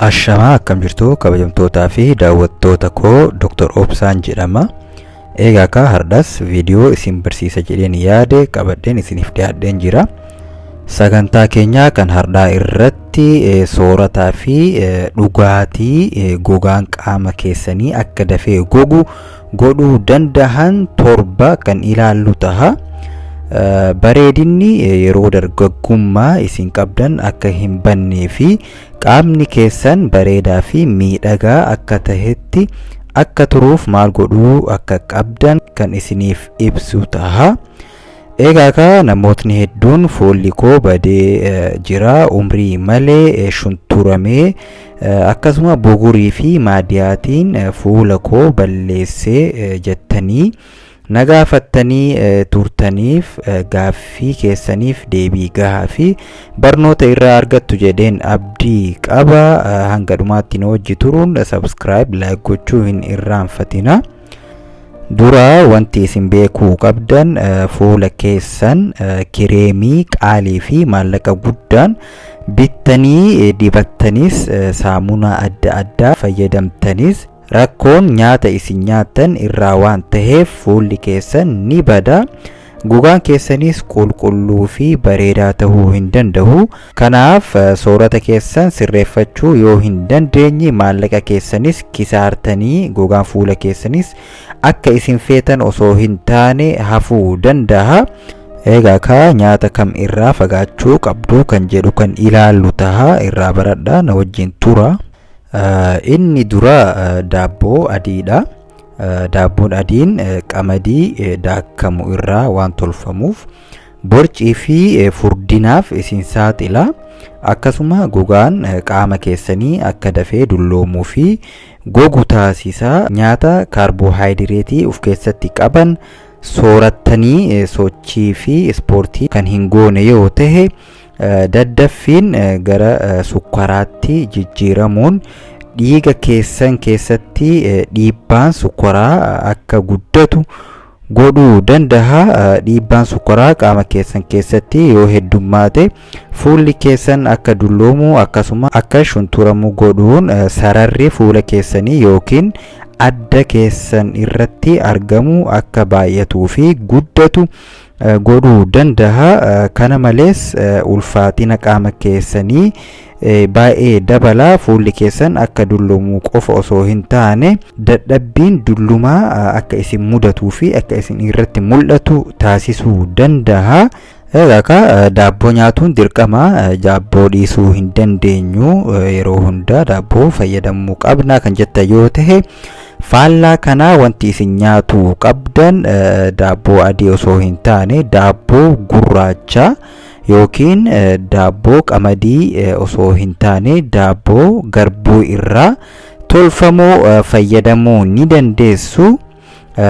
Ashamaa, akkam jirtu kabajamtootaa fi daawwattoota koo? Dr. Obsaan jedhama. Egaa akka hardhas viidiyoo isin barsiisa jedheen yaade qabadheen isiniif dhiyaadheen jira. Sagantaa keenya kan hardhaa irratti soorataa fi dhugaatii gogaan qaama keessanii akka dafee gogu godhuu dandahan 7 kan ilaallu taha. Bareedinni yeroo dargaggummaa isin qabdan akka hin bannee fi qaamni keessan bareedaa fi miidhagaa akka tahetti akka turuuf maal godhuu akka qabdan kan isiniif ibsu taha. Egaa ka namootni hedduun fuulli koo badee jira, umrii malee shunturamee, akkasuma bugurii fi maadiyaatiin fuula koo balleessee jettanii na gaafattanii turtaniif, gaaffii keessaniif deebii gahaa fi barnoota irraa argattu jedheen abdii qaba. Hanga dhumaatti na wajji turuun subscribe, like gochuu hin irraanfatina. Dura wanti isin beekuu qabdan, fuula keessan kireemii qaalii fi maallaqa guddaan bittanii dibattanis, saamunaa adda addaa fayyadamtanis, rakkoon nyaata isin nyaattan irraa waan taheef fuulli keessan ni bada. Gogaan keessanis qulqulluu fi bareedaa tahuu hin danda'u. Kanaaf soorata keessan sirreeffachuu yoo hin dandeenye, maallaqa keessanis kisaartanii gogaan fuula keessanis akka isin feetan osoo hin taane hafuu danda'a. Egaa ka nyaata kam irraa fagaachuu qabdu kan jedhu kan ilaallu taha. Irraa baradhaa, na wajjin tura. Inni dura daabboo adiidha. Daabboon adiin qamadii daakamu irraa waan tolfamuuf borcii fi furdinaaf isin saaxila. Akkasuma gogaan qaama keessanii akka dafee dulloomuu fi gogu taasisa. Nyaata kaarboohaayidireetii of keessatti qaban soorattanii sochii fi ispoortii kan hin goone yoo tahe, daddaffiin gara sukkaraatti jijjiiramuun dhiiga keessan keessatti dhiibbaan sukkaraa akka guddatu godhuu danda'a. Dhiibbaan sukkaraa qaama keessan keessatti yoo heddummaate, fuulli keessan akka dulloomu akkasuma akka shunturamu godhuun sararri fuula keessanii yookiin adda keessan irratti argamu akka baay'atuu fi guddatu godhuu danda'a. Kana malees ulfaatina qaama keessanii baay'ee dabala. Fuulli keessan akka dulloomu qofa osoo hin taane, dadhabbiin dullumaa akka isin mudatuu fi akka isin irratti mul'atu taasisuu danda'a. Egaa ka daabboo nyaatuun dirqama, daabboo dhiisuu hin dandeenyu, yeroo hunda daabboo fayyadamuu qabna kan jettan yoo tahe, faallaa kanaa wanti isin nyaatuu qabdan daabboo adii osoo hin taane daabboo gurraacha yookiin daabboo qamadii osoo hin taane daabboo garbuu irraa tolfamu fayyadamuu ni dandeessu.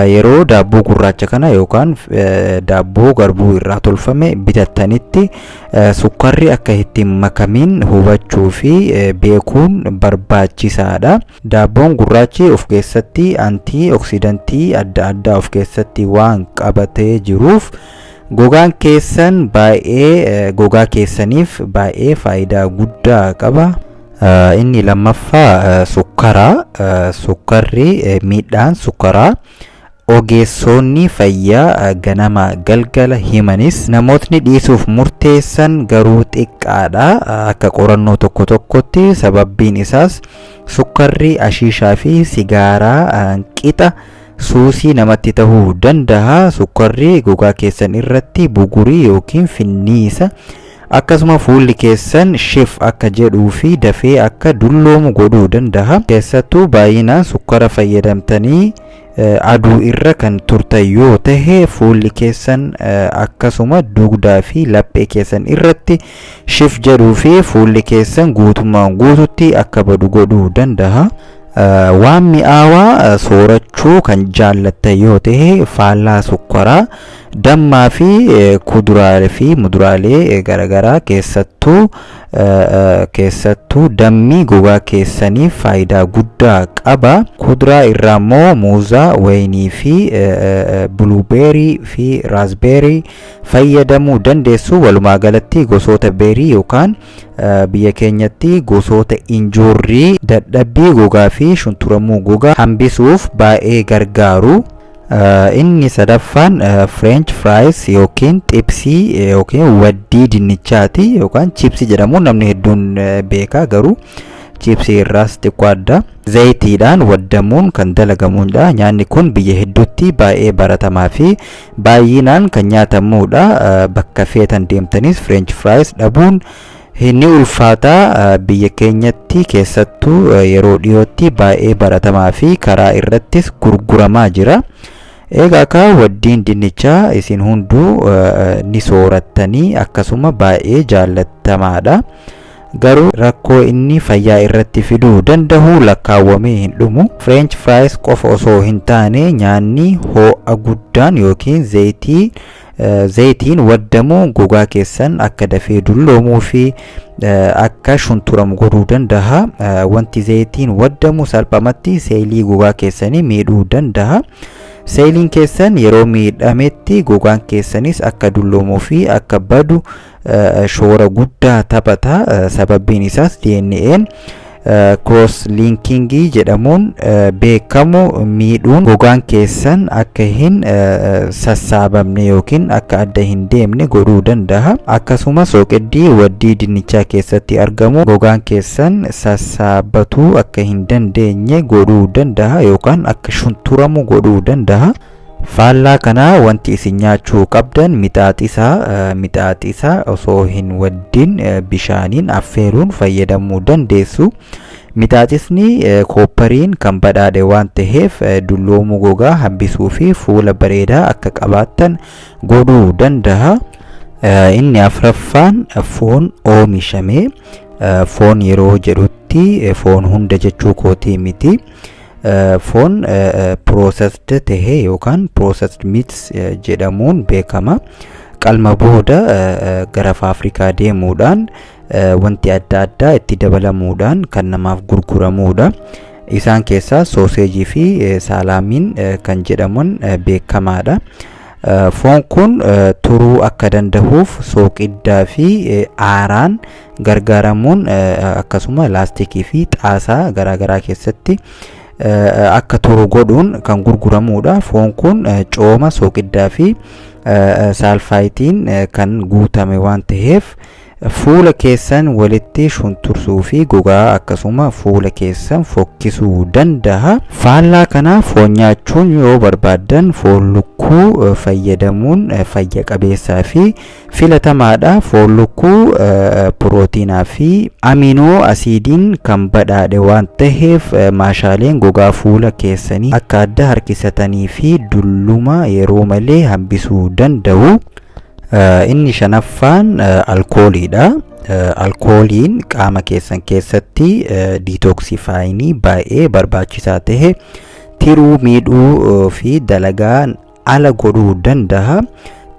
Yeroo daabboo gurraacha kana yookaan daabboo garbuu irraa tolfame bitattanitti, sukkarri akka itti hin makamin hubachuu fi beekuun barbaachisaadha. Daabboon gurraachi of keessatti antii oksidantii adda addaa of keessatti waan qabatee jiruuf gogaan keessan baay'ee gogaa keessaniif baay'ee faayidaa guddaa qaba. Inni lammaffaa sukkara. Sukkarri, miidhaan sukkaraa ogeessonni fayyaa ganama galgala himanis, namootni dhiisuuf murteessan garuu xiqqaadha. Akka qorannoo tokko tokkotti sababbiin isaas sukkarri ashiishaa fi sigaaraa qixa suusii namatti tahuu danda'a. Sukkarri gogaa keessan irratti bugurii yookiin finniisa, akkasuma fuulli keessan shif akka jedhuu fi dafee akka dulloomu godhuu danda'a. Keessattuu baay'inaan sukkara fayyadamtanii aduu irra kan turtan yoo tahe, fuulli keessan akkasuma dugdaa fi laphee keessan irratti shif jedhuu fi fuulli keessan guutummaan guututti akka badu godhuu danda'a. Waan mi'aawaa soorachuu kan jaallattan yoo tahe, faallaa sukkaraa dammaa fi kuduraalee fi muduraalee garaagaraa, keessattuu Keessattuu dammi gogaa keessaniif faayidaa guddaa qaba. Kuduraa irraa immoo muuzaa, wayinii fi blueberry fi raspberry fayyadamuu dandeessu. Walumaa galatti gosoota berry yookaan biyya keenyatti gosoota injoorrii dadhabbii gogaa fi shunturamuu gogaa hambisuuf baay'ee gargaaru. Inni sadaffaan French fries yookiin xibsii yookiin waddii dinnichaati yookaan chipsii jedhamuun namni hedduun beeka, garuu chipsii irraas xiqqoo adda. Zayitiidhaan waddamuun kan dalagamuudha. Nyaanni kun biyya hedduutti baay'ee baratamaa fi baay'inaan kan nyaatamudha. Bakka feetan deemtanis French fries dhabuun ni ulfaata. Biyya keenyatti keessattuu yeroo dhiyootti baay'ee baratamaa fi karaa irrattis gurguramaa jira. Egaa akka waddiin dinnichaa isin hunduu ni soorattanii, akkasuma baay'ee jaallatamaadha. Garuu rakkoo inni fayyaa irratti fiduu danda'u lakkaawwamee hin dhumu. French fries qofa osoo hin taane, nyaanni ho'a guddaan yookiin zayitiin waddamu gogaa keessan akka dafee dulloomuu fi akka shunturamu godhuu danda'a. Wanti zayitiin waddamu salphamatti seelii gogaa keessanii miidhuu danda'a. Seeliin keessan yeroo miidhametti gogaan keessanis akka dulloomuu fi akka badu shoora guddaa taphata. Sababbiin isaas DNA'n cross linkingii jedhamuun beekamu miidhuun gogaan keessan akka hin sassaabamne yookiin akka adda hin deemne godhuu danda'a. Akkasuma sooqiddii waddii dinnichaa keessatti argamu gogaan keessan sassaabatuu akka hin dandeenye godhuu danda'a yookaan akka shunturamu godhuu danda'a. Faallaa kanaa wanti isin nyaachuu qabdan mixaaxisaa osoo hin waddin bishaaniin affeeluun fayyadamuu dandeessu. Mixaaxisni kooppariin kan badhaadhe waan ta'eef, dulloomuu gogaa hambisuu fi fuula bareedaa akka qabaattan godhuu danda'a. Inni afraffaan foon oomishame. Foon yeroo jedhutti foon hunda jechuu kootii miti. Foon processed tahe yookaan processed meats jedhamuun beekama. Qalma booda gara faafrikaa deemuudhaan wanti adda addaa itti dabalamuudhaan kan namaaf gurguramudha. Isaan keessaa sooseejii fi saalaamiin kan jedhaman beekamaadha. Foon kun turuu akka danda'uuf sooqiddaa fi aaraan gargaaramuun, akkasuma laastikii fi xaasaa garaagaraa keessatti akka turu godhuun kan gurguramudha. Foon kun cooma, sooqiddaa fi saalfaayitiin kan guutame waan ta'eef, fuula keessan walitti shuntursuu fi gogaa akkasuma fuula keessan fokkisuu danda'a. Faallaa kanaa foon nyaachuun yoo barbaaddan, foon lukkuu fayyadamuun fayya qabeessaa fi filatamaadha. Foon lukkuu pirootiinaa fi aminoo asiidiin kan badhaadhe waan ta'eef, maashaaleen gogaa fuula keessanii akka adda harkisatanii fi dulluma yeroo malee hambisuu danda'u. Inni shanaffaan alkooliidha. Alkooliin qaama keessan keessatti detoxifyingii baay'ee barbaachisaa ta'e tiruu miidhuu fi dalagaan ala godhuu danda'a.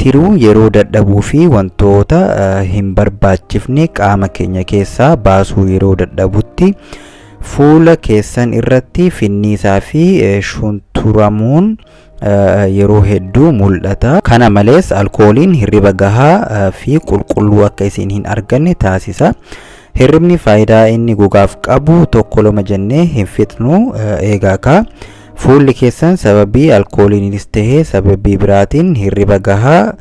Tiruun yeroo dadhabuu fi wantoota hin barbaachifne qaama keenya keessaa baasuu yeroo dadhabutti, fuula keessan irratti finniisaa fi shunturamuun yeroo hedduu mul'ata. Kana malees alkooliin hirriba gahaa fi qulqulluu akka isin hin arganne taasisa. Hirribni faayidaa inni gogaaf qabu tokko lama jennee hin fixnu. Eegaa kaa, fuulli keessan sababii alkooliinis ta'ee sababii biraatiin hirriba gahaa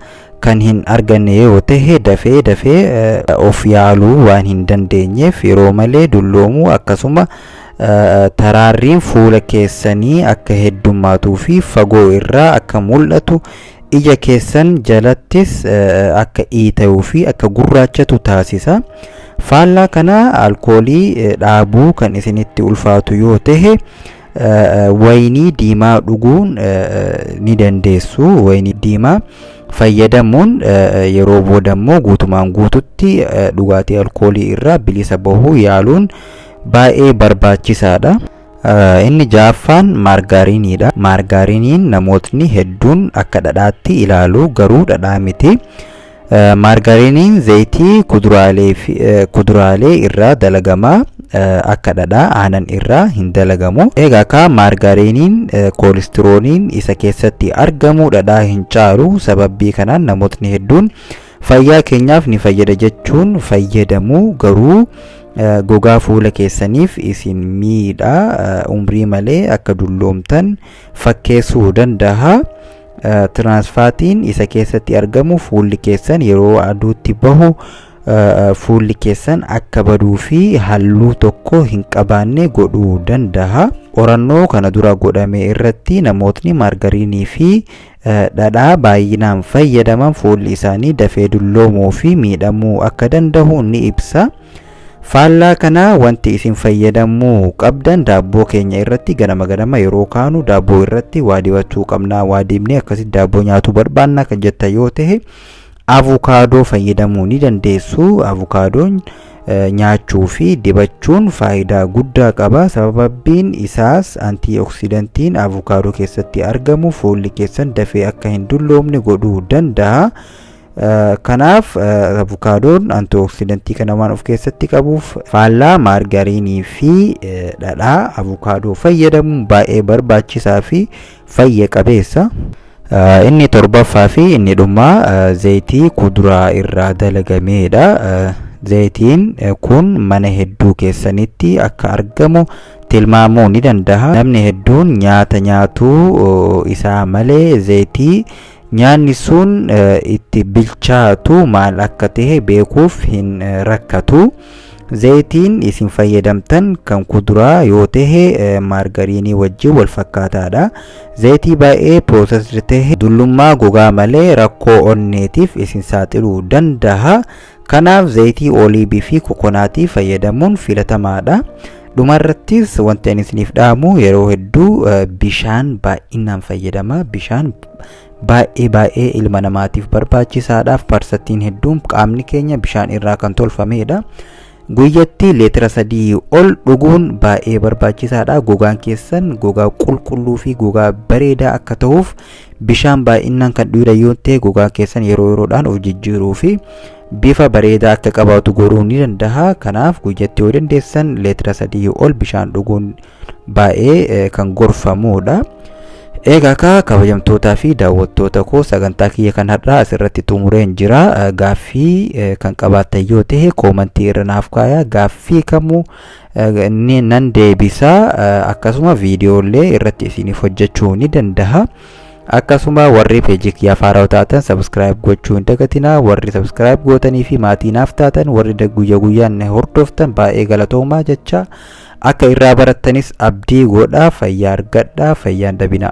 kan hin arganne yoo ta'e, dafee dafee of yaaluu waan hin dandeenyeef yeroo malee dulloomuu, akkasuma taraarriin fuula keessanii akka heddummaatuu fi fagoo irraa akka mul'atu, ija keessan jalattis akka iita'uu fi akka gurraachatu taasisa. Faallaa kana alkoolii dhaabuu kan isinitti ulfaatu yoo ta'e, wayinii diimaa dhuguun ni dandeessu. Wayinii diimaa fayyadamuun yeroo booda immoo guutumaan guututti dhugaatii alkoolii irraa bilisa bahuu yaaluun baay'ee barbaachisaadha. Inni ja'affaan maargaariiniidha. Maargaariiniin namootni hedduun akka dhadhaatti ilaalu, garuu dhadhaa miti. Maargariiniin zayitii kuduraalee irraa dalagama, akka dhadhaa aanan irraa hin dalagamu. Egaa kaa maargariiniin koolistirooliin isa keessatti argamu dhadhaa hin caalu. Sababbii kanaan namootni hedduun fayyaa keenyaaf ni fayyada jechuun fayyadamu, garuu gogaa fuula keessaniif isin miidha, umrii malee akka dulloomtan fakkeessuu danda'a. Trans fatiin isa keessatti argamu fuulli keessan yeroo aduutti bahu fuulli keessan akka baduu fi halluu tokko hin qabaanne godhuu danda'a. Qorannoo kana dura godhame irratti namootni maargariinii fi dhadhaa baay'inaan fayyadaman fuulli isaanii dafee dulloomuu fi miidhamuu akka danda'u ni ibsa. Faallaa kanaa wanti isin fayyadamuu qabdan, daabboo keenya irratti ganama ganama yeroo kaanu daabboo irratti waa dibachuu qabnaa, waa dibnee akkasitti daabboo nyaatuu barbaanna kan jettan yoo ta'e, avukaadoo fayyadamuu ni dandeessu. Avukaadoon nyaachuu fi dibachuun faayidaa guddaa qaba. Sababbiin isaas antioxidantiin avukaadoo keessatti argamu fuulli keessan dafee akka hin dulloomne godhuu danda'a. Kanaaf avukaadoon antioxidantii kana waan of keessatti qabuuf faallaa maargariinii fi dhadhaa avukaadoo fayyadamuun baay'ee barbaachisaa fi fayya qabeessa. Inni torbaffaa fi inni dhumaa zayitii kuduraa irraa dalagameedha. Zayitiin kun mana hedduu keessanitti akka argamu tilmaamuu ni danda'a. Namni hedduun nyaata nyaatuu isaa malee zayitii nyaanni sun itti bilchaatu maal akka ta'e beekuuf hin rakkatu. Zayitiin isin fayyadamtan kan kuduraa yoo ta'e maargariinii wajjin wal fakkaataadha. Zayitii baay'ee processed ta'e dullummaa gogaa malee rakkoo onneetiif isin saaxiluu danda'a. Kanaaf zayitii oliivii fi coconutii fayyadamuun filatamaadha. Dhumarrattis wanti ani isiniif dhaamu, yeroo hedduu bishaan baay'inaan fayyadama. Bishaan baay'ee baay'ee ilma namaatiif barbaachisaadhaaf, parsantiin hedduun qaamni keenya bishaan irraa kan tolfamedha. Guyyatti leetira 3 ol dhuguun baay'ee barbaachisaadha. Gogaan keessan gogaa qulqulluu fi gogaa bareedaa akka ta'uuf bishaan baay'inaan kan dhugdan yoo ta'e, gogaan keessan yeroo yeroodhaan of jijjiiruu fi bifa bareedaa akka qabaatu godhuu ni danda'a. Kanaaf guyyatti yoo dandeessan leetira 3 ol bishaan dhuguun baay'ee kan gorfamudha. Egaa kaa kabajamtootaa fi daawwattoota koo, sagantaa kiyya kan har'aa asirratti xumureen jira. Gaaffii kan qabaattan yoo ta'e commentii irra naaf kaayaa. Gaaffii kamuu nan deebisa. Akkasuma viidiyoolee irratti isiniif hojjechuu ni danda'a. Akkasuma warri peejii kiyyaaf haarawaa taatan subscribe gochuu hin dagatinaa. Warri subscribe gootanii fi maatii naaf taatan, warri guyya guyyaan hordoftan, baay'ee galatoomaa jecha, akka irraa barattanis abdii godhaa. Fayyaa argadhaa, fayyaan dhabinaa.